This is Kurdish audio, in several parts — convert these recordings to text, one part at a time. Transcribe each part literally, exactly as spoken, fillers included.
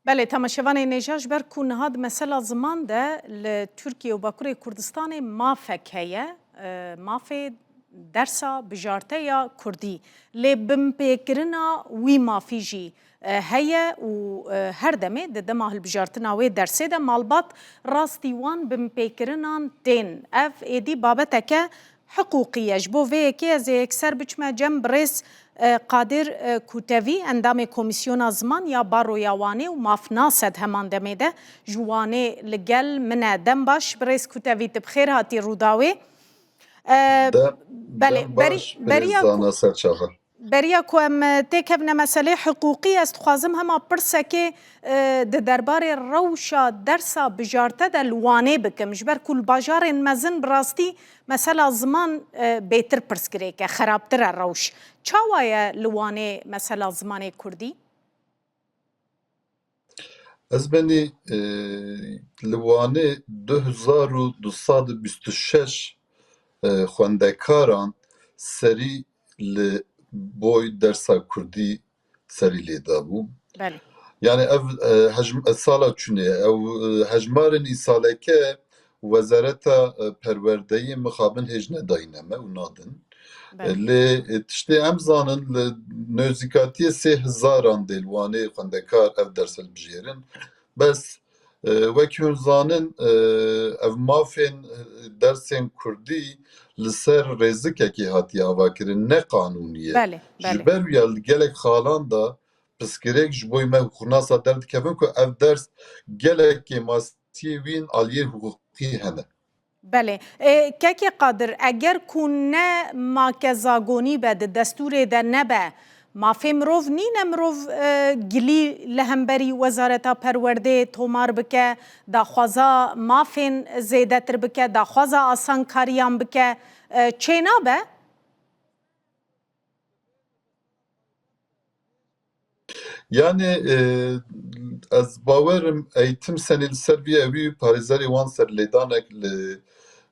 Belê, temaşevanê nêja, ji ber ku niha di mesela ziman de li Tirkiye û Bakurê Kurdistanê mafek heye, e, mafê dersa bijarte ya kurdî. Lê binpêkirina wî mafî jî, e, heye û, e, her demê di dema hilbijartina wê dersê de malbat rastî wan binpêkirinan tên. Ev êdî babeteke hiqûqî ye. Ji bo vê yekê ez ê yekser biçime cem birêz, e, Qadir, e, Kutevî, endamê Komîsyona Ziman ya Baroya Wanê û mafnas e di heman demê de ji Wanê li gel min e. Dem baş, birêz Kutevî, tu bi xêr hatî Rûdawê. E, De, belê, dem berî-, baş, beriya birêz ku-, Zana Serçava. Beriya ku em, e, têkevine meselê hiqûqî, ez dixwazim hema pirsekê, e, di derbarê rewşa dersa bijarte de li Wanê bikim. Ji ber ku li bajarên mezin bi rastî mesela ziman, e, bêtir pirsgirêk e, xerabtir e rewş. Çawa ye li Wanê mesela zimanê kurdî? Ez benî, e, li Wanê du hezar û du sed û bîst û şeş, e, xwendekaran serî li boy dersa kurdî serî lê dabû. Belê. Yani ev, e, hejm-, e, sala çûnê, ew, e, hejmarên îsaleke Wezareta, e, Perwerdeyê mixabin hêj nedayîne me û nadin. Belê. E, lê, e, tiştê em zanin, li nêzîkatiyê sê hezaran dê li Wanê xwendekar ev ders hilbijêrin. Bes, e, wek hûn zanin, e, ev mafên, e, dersên kurdî li ser rêzikekê hatiye avakirin, ne qanûnî ye. Belê, belê. Ji ber wî ya li gelek xalan de pirsgirêk ji bo me hûqnasa derdikevin ku ev ders gelek kêmasiyê wî yên aliyê hiqûqî hene. Belê. Ê, Kekê Qadir, eger ku ne makezagonî be, di destûrê de nebe, mafê mirov nîne mirov, e, gilî li hemberî Wezareta Perwerdeyê tomar bike, daxwaza mafên zêdetir bike, daxwaza asankariyan bike, e, çênabe? Yani, e, ez bawerim eğitim senî li ser vî ewî parêzerê wan serlêdanek li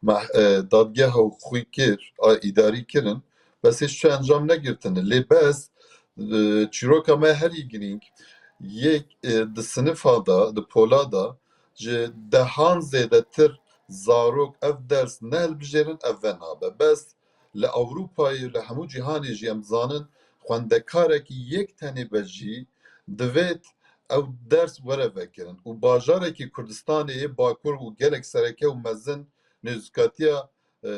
meh-, e, dadgeha xwî kir, a, îdarî kirin. Bes hêj çi encam negirtine. Lê bes, e, çîroka me herî girîng, yek, e, di sinifa de, di pola de, ji dehan zêdetir zarok ev ders nehilbijêrin, ev venabe. Bes li Ewropayê, li hemû cîhanê jî em zanin, xwendekarekî yek tenê be jî divêt ew ders were vekirin. Û bajarekî Kurdistanê yê Bakur û gelek sereke û mezin, nêzîkatiya, e,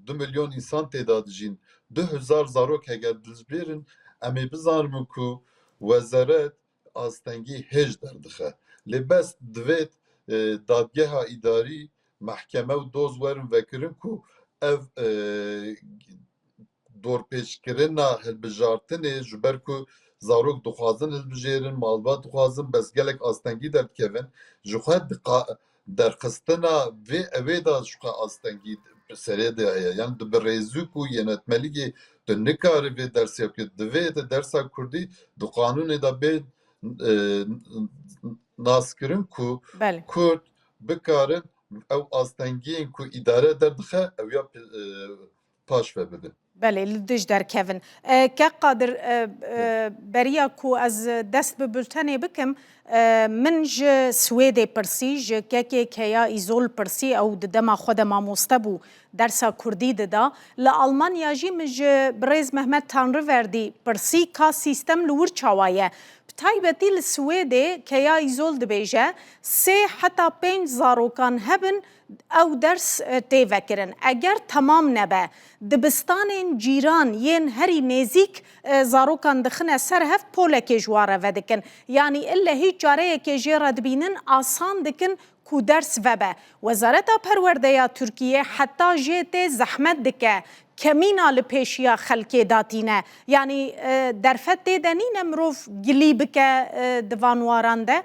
du milyon însan tê de dijîn, du hezar zarok heger dilbêrin, em ê bizanin ku wezeret astengî hêj derdixe. Lê bes divêt, e, dadgeha îdarî, mehkeme û doz werin vekirin ku ev, e, dorpêçkirina hilbijartinê, ji ber ku zarok dixwazin hilbijêrin, malbat dixwazin, bes gelek astengî derdikevin. Ji xwe diqa-, derxistina vê ewê de ji xwe astengî serê de heye. Yani di birêzûk û yönetmelikê tu nikarî vê dersê bikî. Divê di dersa kurdî di qanûnê de bê, e, naskirin ku Belê. Kurd bikarin ew astengiyên ku îdare derdixe ew ya, e, paş ve bibin. Belê, li dij derkevin. E, Kek Qadir, e, e, beriya ku ez dest bi bultenê bikim, e, min ji Swêdê pirsî, ji Kekê Keya Îzol pirsî, ew di dema xwe de mamoste bû, dersa kurdî dida. Li Almanya jî min ji birêz Mehmet Tanrıverdi pirsî ka sîstem li wir çawa ye. Bi taybetî li Swêdê Keya Îzol dibêje, sê heta pênc zarokan hebin, ew ders, e, tê vekirin. Eger temam nebe, dibistanên cîran yên herî nêzîk, e, zarokan dixine ser hev, polekê ji wan re vedikin. Yanî illehî çareyekê jê re dibînin, asan dikin ku ders vebe. Wezareta Perwerde ya Tirkiyê heta jê tê zehmet dike, kemîna li pêşiya xelkê datîne. Yanî, e, derfet tê de nîne mirov gilî bike, e, di van waran de?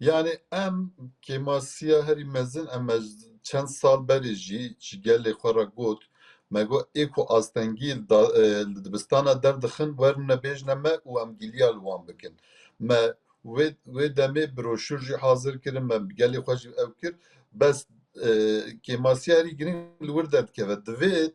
Yani em kêmasiya herî mezin, em me çend sal berê jî ji gelê xwe re got, me got, ê ku astengî li da-, e, li dibistana derdixin, werin nebêjne me û em giliya li wan bikin. Me wê, wê demê broşûr jî hazir kirin, me bi gelê xwe jî ew kir. Bes, e, kêmasiya herî girîng li wir derdikeve. Divêt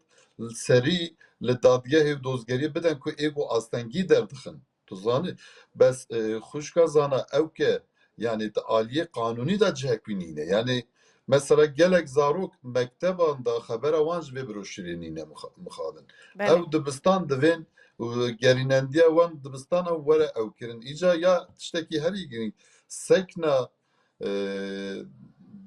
serî li dadgehê û dozgeriyê bidin ku ê ku astengî derdixin. bizanî. Bes, e, xwişka Zana, ew ke, yanî di aliyê qanûnî de cihek wî nîne. Yanî mesela gelek zarok mekteban de xebera wan ji vê broşîrê nîne mixa-, mixabin. Belê. Ew dibistan divên, e, gerînendiya wan dibistana were ew kirin. Îca ya tiştekî herî girîng, sekna, e,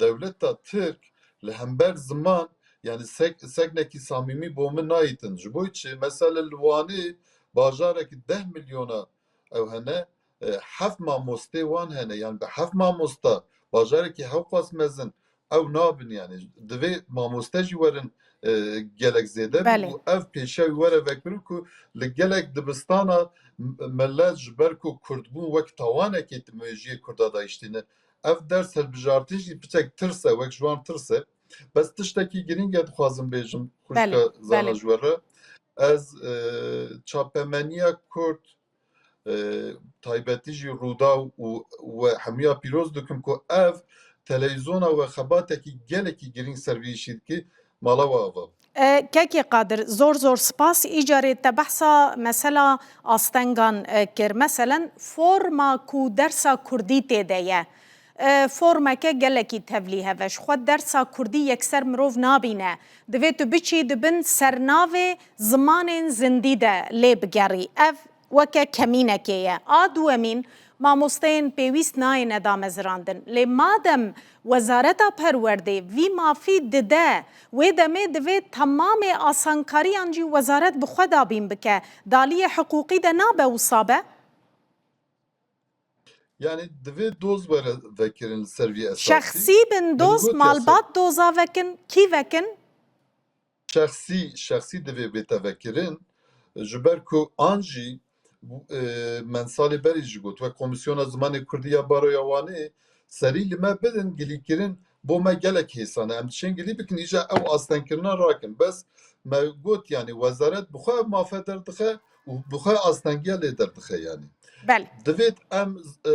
dewleta Tirk li hember ziman, yanî sek-, seknekî samîmî bo min nayîtin. Ji bo çi? Mesela li Wanê bajarekî deh milyona ew hene, e, heft mamostê wan hene. Yanî bi heft mamosta bajarekî hewqas mezin ew nabin yanî. Divê mamoste jî werin, e, gelek zêde bin Belê. û ev pêşiya wî were vekirin ku li gelek dibistana m-, milet ji ber ku kurdbûn wek tawanekê di mejiyê kurda de hiştîne. Ev ders hilbijartin jî piçek tirs e, wek ji wan tirs e. Bes tiştekî girîng e dixwazim bêjim, Belê, xwişka Zana belê. ji we re. Ez, e, çapemeniya kurd, e, taybetî jî Rûdaw û we hemiya pîroz dikim ku ev televîzyona we xebatekî gelekî girîng ser vî îşî dikî, mala we ava. E, Kekê Qadir, zor zor spas. Îcarê te behsa mesela astengan, e, kir. Meselen, forma ku dersa kurdî tê de ye. E, formeke gelekî tevlîhev e. Ji xwe dersa kurdî yekser mirov nabîne. Divê tu biçî di bin sernavê zimanên zindî de lê bigerî. Ev weke kemînekê ye. A duwemîn, mamosteyên pêwîst nayêne damezirandin. Lê madem Wezareta Perwerdê vî mafî dide, wê demê divê temamê asankariyan jî wezaret bi xwe dabîn bike. Di aliyê hiqûqî de nabe wisa be? Yanî divê doz were vekirin li ser vî esasî. Şexsî bin Min doz, got ya ser malbat doza vekin, kî vekin? Şexsî, şexsî divê bête vekirin. Ji ber ku an jî, e, min salê berê jî got, wek Komîsyona Zimanê Kurdî ya Baroya Wanê, serî li me bidin, gilîkirin bo me gelek hêsan e. Em dişên gilî bikin, îja ew astengkirina rakin. Bes me got, yanî wezaret bi xwe ev mafe derdixe û bi xwe astengiya lê derdixe yanî. Belê. Divêt em, e,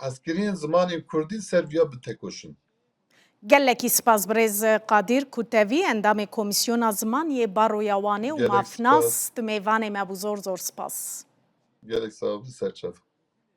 hezkiriyên zimanên kurdî ser viya bitekoşin. Gelekî spas birêz Qadir Kutevî, endamê Komîsyona Ziman yê Baroya Wanê û Gelek mafnas, spas. Tu mêvanê me bû, zor zor spas. Gelek sağ ol, ser çav.